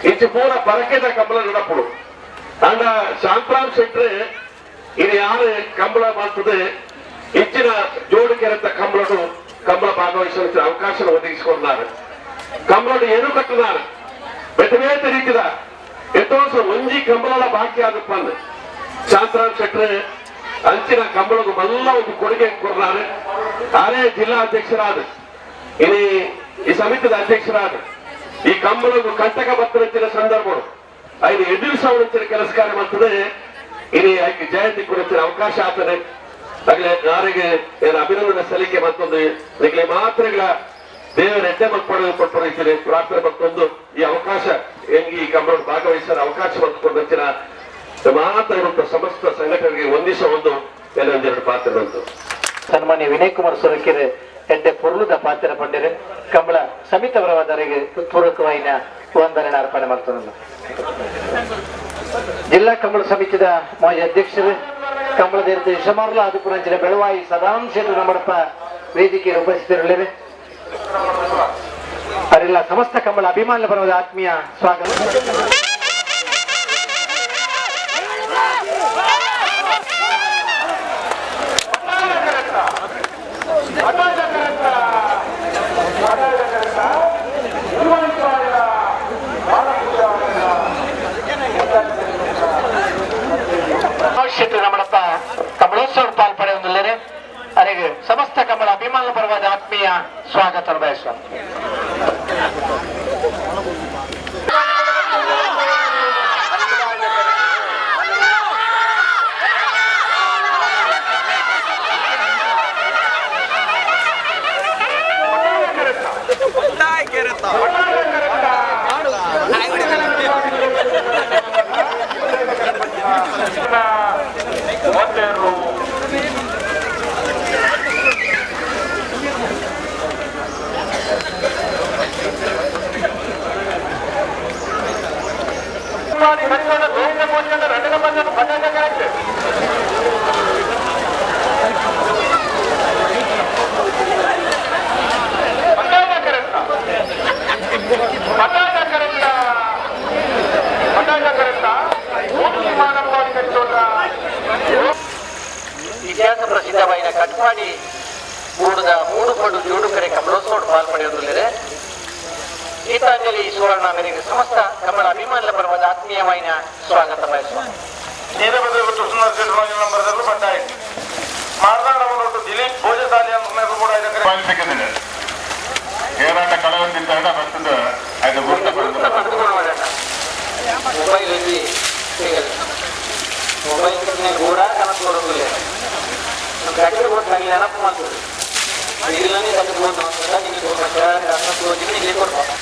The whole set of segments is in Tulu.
ಇಂಚ ಪೂರ ಪರಕೆದ ಕಂಬಳ ನಡಪುಡು ಆಂಡ ಶಾಂತರಾಮ್ ಶೆಟ್ರು ಇದು ಯಾರು ಕಂಬಳ ಮಾಡ್ತದೆ ಹೆಚ್ಚಿನ ಜೋಡು ಕೆರೆತ ಕಂಬಳನು ಕಂಬಳ ಭಾಗವಹಿಸಲು ಅವಕಾಶ ಒದಗಿಸಿಕೊಂಡಾರೆ. ಕಂಬಳನು ಏನು ಕಟ್ಟುತ್ತಾರೆ ಬೇತೆ ಬೇತೆ ರೀತಿದ ಎತ್ತೋಸ ಒಂಜಿ ಕಂಬಳ ಬಾಕಿ ಆದಪ್ಪ ಶಾಂತರಾಮ್ ಶೆಟ್ರು ಅಂಚಿನ ಕಂಬಳಗು ಮಲ್ಲ ಒಂದು ಕೊಡುಗೆ ಕೊಡ್ತಾರೆ. ಆರೇ ಜಿಲ್ಲಾ ಅಧ್ಯಕ್ಷರಾದ ಇನಿ ಈ ಸಮಿತಿದ ಅಧ್ಯಕ್ಷರಾದ ಈ ಕಂಬಳಗು ಕಂಟಕ ಬತ್ತರಂಚಿನ ಸಂದರ್ಭ ಐದು ಎದುರಿಸವನಂಚಿನ ಕೆಲಸ ಕಾರ್ಯ ಮಾಡ್ತದೆ. ಇನಿ ಐಕೆ ಜಯಂತಿ ಕೊಡುತ್ತಿನ ಅವಕಾಶ ಆಗ್ತದೆ. ಆಗಲೇ ಯಾರಿಗೆ ಏನು ಅಭಿನಂದನೆ ಸಲ್ಲಿಕೆ ಮತ್ತೊಂದು ನಿಗಲೆ ಮಾತ್ರೆಗಳ ದೇವರ ಎಡ್ಡೆ ಮಕ್ಕಳು ಕೊಟ್ಟರೆ ಪ್ರಾರ್ಥನೆ ಮತ್ತೊಂದು ಈ ಅವಕಾಶ ಹೆಂಗೆ ಈ ಕಂಬಳ ಭಾಗವಹಿಸಲು ಅವಕಾಶ ಮಾಡಿಕೊಂಡಂಚಿನ ಮಾತ್ರ ಇರುವಂತ ಸಮಸ್ತ ಸಂಘಟನೆಗೆ ಒಂದಿಸ ಒಂದು ಒಂದೆರಡು ಪಾತ್ರ ಬಂತು. ಸನ್ಮಾನ್ಯ ವಿನಯ್ ಕುಮಾರ್ ಸೊರಕೆರೆ ಎಡ್ಡೆ ಪೊರ್ಲುದ ಪಾತ್ರ ಪಂಡಿರೆ ಕಂಬಳ ಸಮಿತವರವಾದರಿಗೆ ಪೂರಕವಾಯಿನ ವಂದನೆ ಅರ್ಪಣೆ ಮಾಡ್ತದೆ. ಜಿಲ್ಲಾ ಕಂಬಳ ಸಮಿತಿದ ಮಾಜಿ ಅಧ್ಯಕ್ಷರು ಕಂಬಳದ ಯಶಮಾರ್ಲ ಆದಿಪುರಂಚಿನ ಬೆಳವಾಯಿ ಸದಾನಂದ ಶೆಟ್ಟರು ನಮ್ಮಡಪ್ಪ ವೇದಿಕೆಯ ಉಪಸ್ಥಿತರಿರಲಿವೆ. ಅವರೆಲ್ಲ ಸಮಸ್ತ ಕಂಬಳ ಅಭಿಮಾನ ಬರುವ ಆತ್ಮೀಯ ಸ್ವಾಗತ. ಶೆಟ್ಟರು ನಮ್ಮಡಪ್ಪ ಕಮಲೋತ್ಸವ ಪಾಲ್ಪಡೆಯೊಂದುಲ್ಲೇರೆ ಅವರಿಗೆ ಸಮಸ್ತ ಕಮಲ ಅಭಿಮಾನ ಪರವಾದ ಆತ್ಮೀಯ ಸ್ವಾಗತ ಬಯಸುವ. ಇತಿಹಾಸ ಪ್ರಸಿದ್ಧವಾದ ಕಟ್ಪಾಡಿ ಊಡದ ಮೂಡುಪಡು ಜೋಡುಕರೆ ಕಮಲೋತ್ಸವ ಪಾಲ್ಪಡೆಯುವುದಿಲ್ಲದೆ ಗೀತಾಂಜಲಿ ಸುವರ್ಣ ಮೇರೆಗೆ ಸಮಸ್ತ ಕಮಲ ಅಭಿಮಾನಿಗಳ ಪರವಾದ ಆತ್ಮೀಯವಾಯಿನ ಸ್ವಾಗತ ಬಯಸುವ. ಮೊಬೈಲ್ ಮೊಬೈಲ್ ಕೂಡ ಕನಸು ಕೊಡೋದಿಲ್ಲ. ಗಟ್ಟಿ ಕೊಟ್ಟು ನನಗೆ ನೆನಪು ಮಾಡ್ತದೆ. ಇಲ್ಲನೇ ತೆಗೆದುಕೊಂಡು ನಿಮಗೆ ಕೊಡ್ತಾರೆ.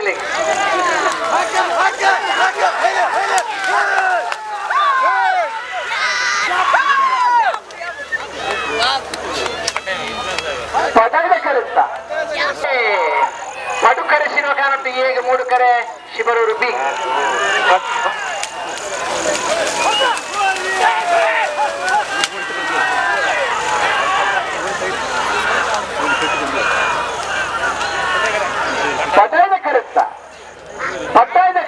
ರೆಂಜಾಳದಗಲಿ. ಪದವಿದ ಕರುತ್ತ ಪಡುಕರೆ ಶಿವಕಾನಟ್ಟು ಏಗ ಮೂಡುಕರೆ ಶಿಬರೂರು ಬಿ. ಪದವಿದ ಕರುತ್ತ ಪಟ್ಟಾಯದ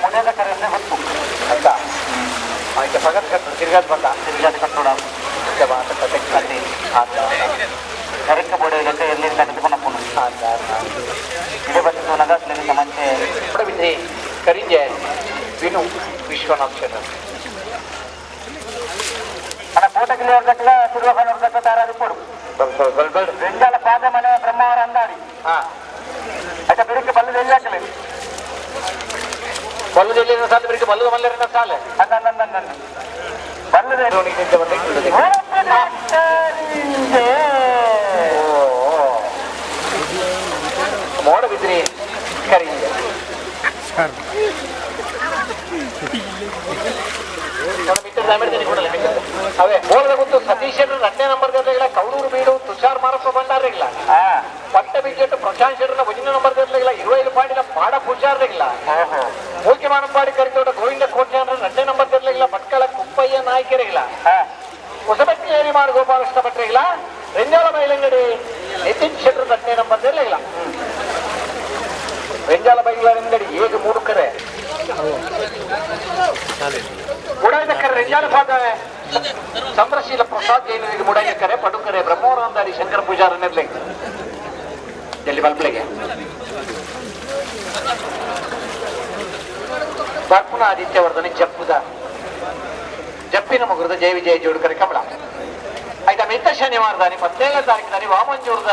ಮುನೇದ ಕರೆಯನ್ನೇ ಗೊತ್ತು ಅಂತ ಆಯ್ತು. ಪಗತ್ ಕಟ್ಟು ತಿರ್ಗಾದ್ ಬಂದ ತಿರ್ಗಾದ ಕಟ್ಟೋಣ ಕಟ್ಟೆ ಕರೆಕ್ಟ್ ಬೋರ್ಡ್ ಎಲ್ಲಿ ಕಟ್ಟಿಕೊಂಡು ಇದೇ ಬಂದು ನಗರ ಮಂಚೆ. ಮೂಡಬಿದ್ರಿ ಕರಿಂಜೆ ವಿನು ವಿಶ್ವನಾಥ್ ಶೆಟ್ಟರ್. ಅಣ್ಣ, ಕೋಟಗಿಲಿ ಅವ್ರ ತಿರುವಕಲ್ ಅವ್ರ ತಾರಾದು ಕೊಡು. ಬೆಂಗಾಲ ಪಾದ ಮನೆ ಬ್ರಹ್ಮಾವರ ಅಂದಾಡಿ. ಆಯ್ತಾ, ಬೆಳಿಗ್ಗೆ ಬಲ್ಲದ ಎಲ್ಲಿ ಹಾಕಲಿ? ಬಲ್ಲದ ಎಲ್ಲಿ ಸಾಲ ಬೆಳಿಗ್ಗೆ ಬಲ್ಲದ ಮಲ್ಲರಿಂದ ಸಾಲ. ಅನ್ನ ನನ್ನ ಬಲ್ಲದ. ಮೋಡಬಿದ್ರಿ ಕರಿಂಜೆ ಅವೇ ಮೋಡದ ಗೊತ್ತು. ಸತೀಶ್ ಎರಡನೇ ನಂಬರ್ ಇರಲಿಲ್ಲ. ಕೌಡೂರು ಬೀಡು ತುಷಾರ್ ಮಾರಪ್ಪ ಭಂಡಾರಿಲ್ಲ. ಪಟ್ಟ ಬಿಜೆಟ್ ಪ್ರಶಾಂತ್ ಶೆಟ್ಟರ್ನ ಒಂದನೇ ನಂಬರ್ ಇರಲಿಲ್ಲ. ಇರುವೈಲು ಪಾಡಿನ ಪಾಡ ಪೂಜಾರಿಲ್ಲ. ಮೂಲ್ಕಿಮಾನಂಪಾಡಿ ಕರಿತೋಟ ಗೋವಿಂದ ಕೋಟ್ಯಾನ್ರ ಎರಡನೇ ನಂಬರ್ ಇರಲಿಲ್ಲ. ಭಟ್ಕಳ ಕುಪ್ಪಯ್ಯ ನಾಯ್ಕರಿಲ್ಲ. ಹೊಸಬಟ್ಟಿ ಏರಿಮಾರು ಗೋಪಾಲಕೃಷ್ಣ ಭಟ್ರಿಲ್ಲ. ರೆಂಜಾಳ ಬೈಲಂಗಡಿ ನಿತಿನ್ ಶೆಟ್ಟರ್ ಎರಡನೇ ನಂಬರ್ ಇರಲಿಲ್ಲ. ರೆಂಜಾಳ ಬೈಲಂಗಡಿ ಏಗ ಮೂಡುಕರೆ ಮುಡಾಯ್ದಕ್ಕರೆ ರೆಂಜಾಳ ಭಾಗ ಚಂದ್ರಶೀಲ ಪ್ರಸಾದ್ ಜೈನರಿಗೆ ಮುಡಾಯ್ದಕ್ಕರೆ ಪಡುಕರೆ ಬ್ರಹ್ಮೋರಂದಾರಿ ಶಂಕರ ಪೂಜಾರನಿರ್ಲಿ ಎಲ್ಲಿ ಬಲ್ಪ್ಲೆಗೆ ಬರ್ಪುನ ಆದಿತ್ಯವರ್ಧನೆ ಜಪ್ಪುದ ಜಪ್ಪಿನ ಮಗುರದ ಜಯ ವಿಜಯ ಜೋಡುಕರೆ ಕಮಲ. ಆಯ್ತಾ, ಮಿತ್ತ ಶನಿವಾರದಾನಿ 17ನೇ ತಾರೀಕಿನಲ್ಲಿ ವಾಮಂಜೂರದ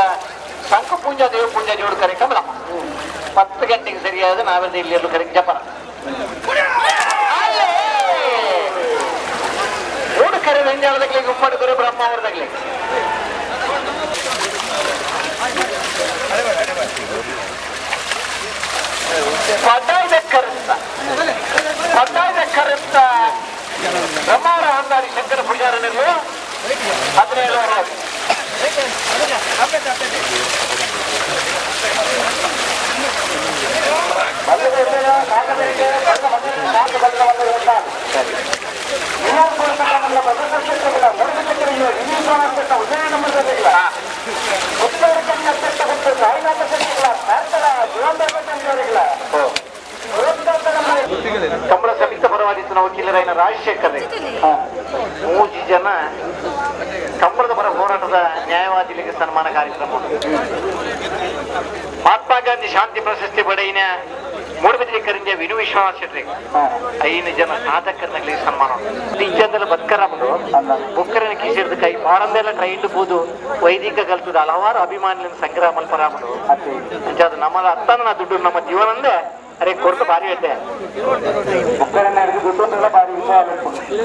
ಶಂಕು ಪೂಂಜಾ ದೇವ ಪೂಂಜಾ ಜೋಡುಕರೆ ಕಮಲ 10 ಗಂಟೆಗೆ ಸರಿಯಾದ ನಾವೆಲ್ಲ ಇಲ್ಲಿ ಕರೆ ಜಪನ. ಮೂಡು ಕರೆ ರಂಜಾಳದಾಗ್ಲಿ ಗುಮ್ಮಡು ಕರೆ ಬ್ರಹ್ಮ ಅವರದಾಗ್ಲಿ. ಪಡ್ಡಾಯ್ದ ಕರೆತ್ತ ಪಡ್ಡಾಯ್ದ ಕರೆತ್ತ ಬ್ರಹ್ಮಾವರ ಅಂದಾರಿ ಶಂಕರ ಪೂಜಾರನಿರ್ಲು 17. ಕಂಬಳ ಸಮಿತ ಪರವಾದಿತ್ತು ವಕೀಲರಾಯಿನ ರಾಜಶೇಖರ್ ಮೂಜಿ ಜನ ಕಂಬಳದ ಪರ ಹೋರಾಟದ ನ್ಯಾಯವಾದಿಗಳಿಗೆ ಸನ್ಮಾನ ಕಾರ್ಯಕ್ರಮ. ಮಹಾತ್ಮ ಗಾಂಧಿ ಶಾಂತಿ ಪ್ರಶಸ್ತಿ ಪಡೆಯಿನ ಮೂಡಬಿದ್ರಿ ಕರಿಂಜ ವಿನು ವಿಶ್ವನಾಥ್ ಶೆಟ್ಟಿ 5 ಜನ ಸಾಧಕರನ್ನ ಸನ್ಮಾನ. ಇಜ್ಜಂದೆಲ್ಲ ಬದುಕರಾಮದು ಬುಕ್ಕರನ ಕಿಸಿರ್ದ ಕೈ ಪಾರಂದೆಲ್ಲ ಟ್ರೈಂಡ್ ಬೂದು ವೈದಿಕ ಕಲ್ತದ ಹಲವಾರು ಅಭಿಮಾನಿಗಳ ಸಂಗ್ರಹ ಮಲ್ಪರಾಮದು. ಅಂಚಾದ ನಮ್ಮದ ಅತ್ತನ ದುಡ್ಡು ನಮ್ಮ ಜೀವನಂದೆ ಅರೆ ಕೊರತು ಭಾರಿ ಅಡ್ಡೆ.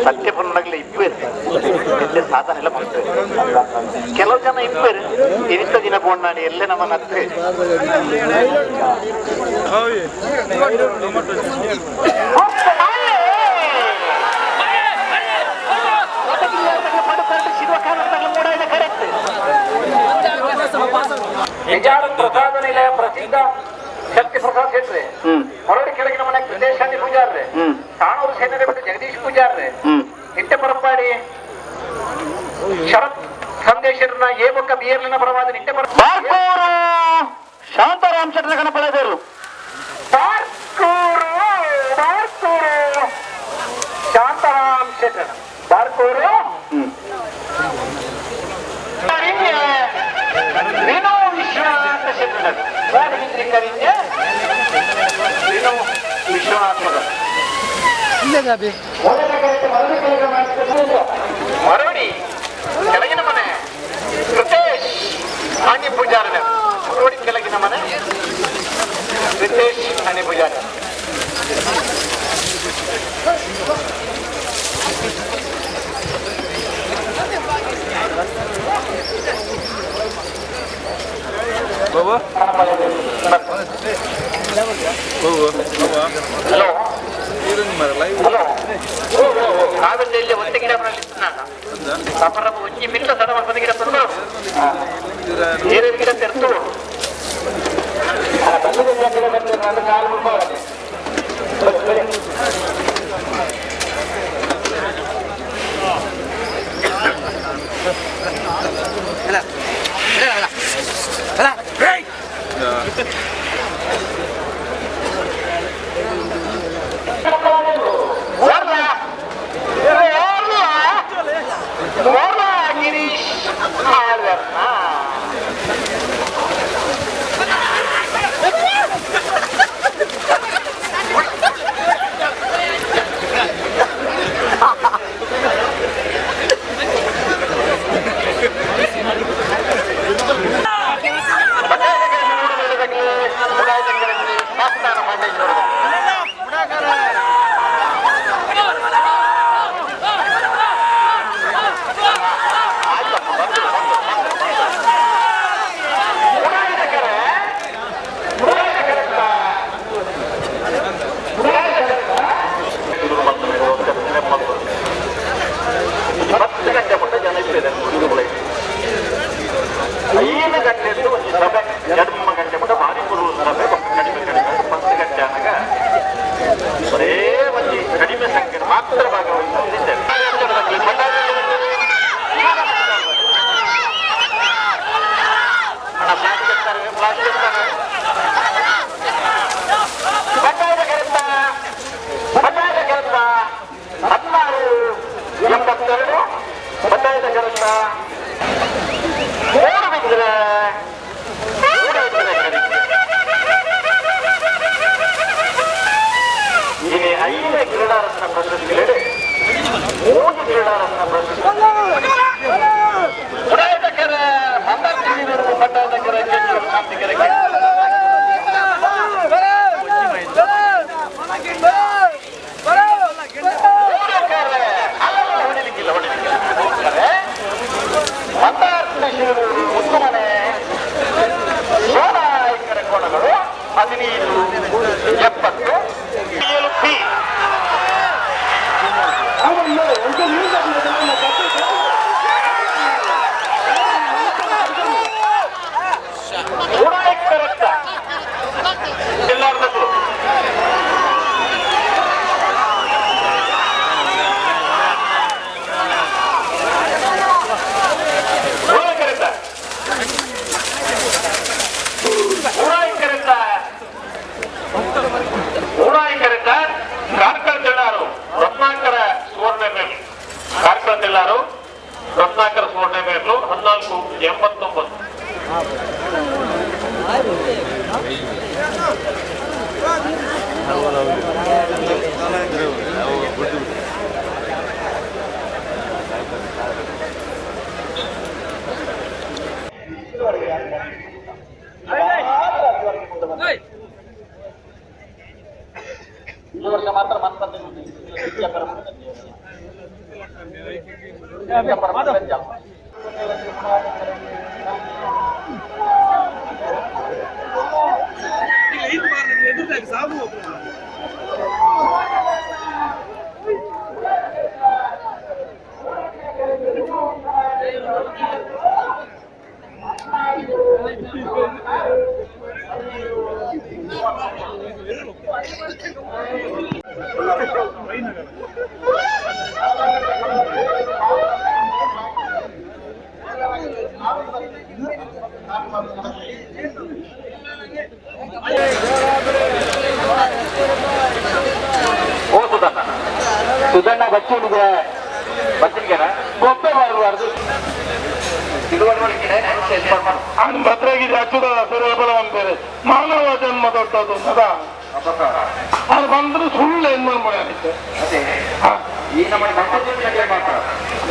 ಸತ್ಯ ಪನ್ನಗಲ ಇಪ್ಪೇರು ಎಲ್ಲ ಸಾಧನೆ ಎಲ್ಲ ಮಾಡ್ತಾರೆ. ಕೆಲವು ಜನ ಇಪ್ಪೇರು ಇರಿತ ದಿನ ಬೋಂಡಾಡಿ ಎಲ್ಲ ನಮ್ಮ ನತ್ತೆ. ಪ್ರಸಾದ ನಿಲಯ ಪ್ರಸಿದ್ಧ ಶಕ್ತಿ ಪ್ರಸಾದ್ ಶೆಟ್ರಿ, ಹೊರಡಿ ಕೆಳಗಿನ ಮನೆ ಕೃತೇಶಾಂತಿ ಪೂಜಾರ್ರೆ, ಸಾಣೂರು ಸೇನೆ ಬಿಟ್ಟು ಜಗದೀಶ್ ಪೂಜಾರ್ರೆ, ನಿತ್ಯ ಪರಪಾಡಿ ಶರತ್ ಸಂದೇಶರನ್ನ ಎ ಬೊಕ್ಕ ಬಿಯರ್ಲಿನ ಪರವಾದ ನಿತ್ಯ ಪರ ಶಾಂತಾರಾಮ್ ಶೆಟ್ಟರ ಕನಪಳೆದರು. ಬಾರ್ಕೂರು ಬಾರ್ಕೂರು ಶಾಂತಾರಾಮ್ ಶೆಟ್ಟರ್ ಬಾರ್ಕೂರು ವಿನೋ ವಿಶ್ವನಾಥ ಶೆಟ್ಟರ್ ಮೂಡಬಿದ್ರಿ ಕರಿಂಜೆ ವಿನೋ ವಿಶ್ವನಾಥ. ಮರವಡಿ ಕೆಳಗಿನ ಮನೆ ಕೃತೇಶ್ ಆನಿ ಪೂಜಾರನ. ಮರವಡಿ ಕೆಳಗಿನ ಮನೆ ರಿತೇಶ್ ಆನಿ ಪೂಜಾರ. ಹಲೋ ಹಲೋ ಕಾವೇರಿಯಲ್ಲಿ ಒಂದೇ ಗಿಡ ಅಪರ ಒಂಜಿ ಮಿಲ್ಲ ಸಡ ಮಲ್ಪದ ಗಿಡ ತಂದು ಏನೇನು ಗಿಡ ತೆರ್ತು ಗಿರೀಶ್ ಆಳ್ವರ್ನ. ಗಂಟೆ ಮಟ್ಟ ಜನ ಇರ್ತದೆ. 5 ಗಂಟೆಯಿಂದ ಒಂದು ಸಭೆ 2 ಗಂಟೆ ಮಟ್ಟ ಭಾರಿ ಕೊಡುವ ಸಭೆ ಕಡಿಮೆ ಕಡಿಮೆ 10 ಗಂಟೆ ಆದಾಗ ಬರೇ ಒಂದು ಕಡಿಮೆ ಸಂಖ್ಯೆ ಮಾತ್ರ ಭಾಗವಹಿಸುತ್ತಿದ್ದೇವೆ. ಬಂಡಾಯದ ಕೆಲಸ 16 82 ಬಂಡಾಯದ ಕೆಲಸ 3 ಬಿದ್ದರೆ ಇನಿ 5 ಕ್ರೀಡಾರತ್ನ ಪ್ರಶಸ್ತಿಗಳು 3 ಕ್ರೀಡಾರತ್ನ ಪ್ರಶಸ್ತಿ ಬಂಡಾಯದ ಕೆರೆ ಮಂದಾರ್ತಿ ಬಂಡಾಯದ ಕೆರೆ ಶಾಂತಿ ಕೆರೆ. ಹೊಡಿಲಿಕ್ಕಿಲ್ಲ ಹೊಡಿಲಿಕ್ಕಿಲ್ಲ. ಮಂದಾರ್ತಿ ಶಿರೂರು ಮುತ್ತುಮನೆ ಸೋನಾಯಕರ ಕೋಣಗಳು 15 70 7 ಪಿ. ಮೂಡಾಯಕರತ್ತ ಎಲ್ಲಾರ್ದಕ್ಕೂ ಮೂಡಾಯಕರತ್ತ ಮೂಡಾಯಕರತ್ತ ಮೂಡಾಯಕರತ್ತ ಕಾರ್ಕಳ ತೆಳ್ಳಾರು ರತ್ನಾಕರ ಸುವರ್ಣ ಮೇಲು. ಕಾರ್ಕಳ ತೆಳ್ಳಾರು ರತ್ನಾಕರ ಸುವರ್ಣ ಮೇಲು 14 89. ಈ ವರ್ಷ ಮಾತ್ರ ಓ ಸುಧಣ್ಣ ಸುಧಣ್ಣ ಬಚ್ಚಿನಿಗೆ ಬಚ್ಚಿನಿಗೆನ ಬೊಬ್ಬೆ ಮಾಡಬಾರ್ದು. ಅವನು ಭದ್ರಾಗಿದೆ ಅಚ್ಚುದ ಸರಿ ಅಂತಾರೆ. ಮಾನವ ಜನ್ಮ ದೊಡ್ಡದು ಸದಾ. ಅವ್ನು ಬಂದ್ರೆ ಸುಳ್ಳು ಏನ್ ಮಾಡ್ಬಿಡ.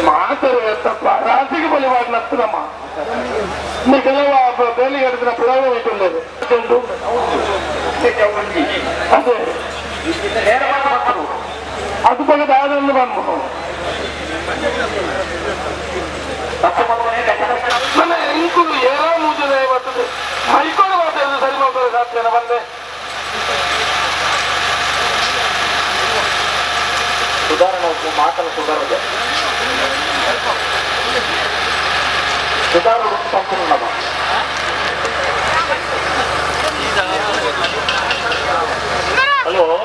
ಮಾತರು ತಪ್ಪ ರಾಸಿಗೆ ಬಲಿವಾಡ ನತ್ತದಮ್ಮ. ನೀ ಕೆಲವು ಬೇಲಿಗೆ ಹಿಡಿದ್ರೆ ಪ್ರಯೋಗ ಇಟ್ಟುಳ್ಳದು ಅದೇ ಅದು ಬಗ್ಗೆ ದಾದನ್ನು ಬಂದು ನನ್ನ ಎಂಕುಲು ಏರಾ ಮೂಜದೆ ಬರ್ತದೆ ಮೈಕೊಳ. ಬತ್ತೇನ ಬಂದೆ. ಸುಧಾರಣೆ ಮಾತನ್ನು ಸುಧಾರಣೆ ಸುಧಾರಣೆ ಸಂಪೂರ್ಣ. ಹಲೋ.